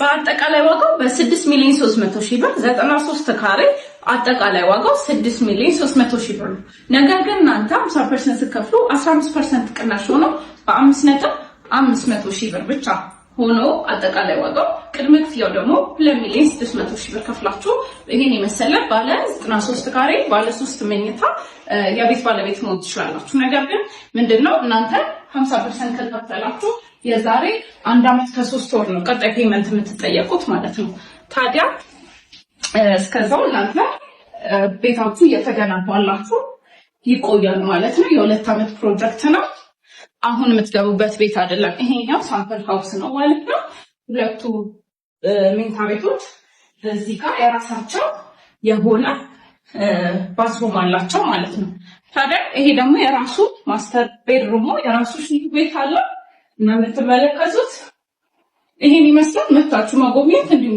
በአጠቃላይ ዋጋው በ6 ሚሊዮን 300 ሺህ ብር 93 ካሬ አጠቃላይ ዋጋው 6 ሚሊዮን 300 ሺህ ብር ነው። ነገር ግን እናንተ 50% ስትከፍሉ 15% ቅናሽ ሆኖ በ5.5 ሺህ ብር ብቻ ሆኖ አጠቃላይ ዋጋው፣ ቅድመ ክፍያው ደግሞ 2 ሚሊዮን 600 ሺህ ብር ከፍላችሁ ይሄን የመሰለ ባለ 93 ካሬ ባለ 3 መኝታ የቤት ባለቤት መሆን ትችላላችሁ። ነገር ግን ምንድነው፣ እናንተ 50% ከከፈላችሁ የዛሬ አንድ ዓመት ከ3 ወር ነው ቀጣይ payment የምትጠየቁት ማለት ነው። ታዲያ እስከዛው እናንተ ቤታችሁ እየተገነባላችሁ ይቆያል ማለት ነው። የ2 ዓመት ፕሮጀክት ነው። አሁን የምትገቡበት ቤት አይደለም። ይሄኛው sample house ነው ማለት ነው። ሁለቱ መኝታ ቤቶች እዚህ ጋር የራሳቸው የሆነ bathroom አላቸው ማለት ነው። ታዲያ ይሄ ደግሞ የራሱ master bedroom ኡ፣ የራሱ ሽንት ቤት አለው እና የምትመለከቱት ይሄን ይመስላል። መታችሁ መጎብኘት እንዲሁም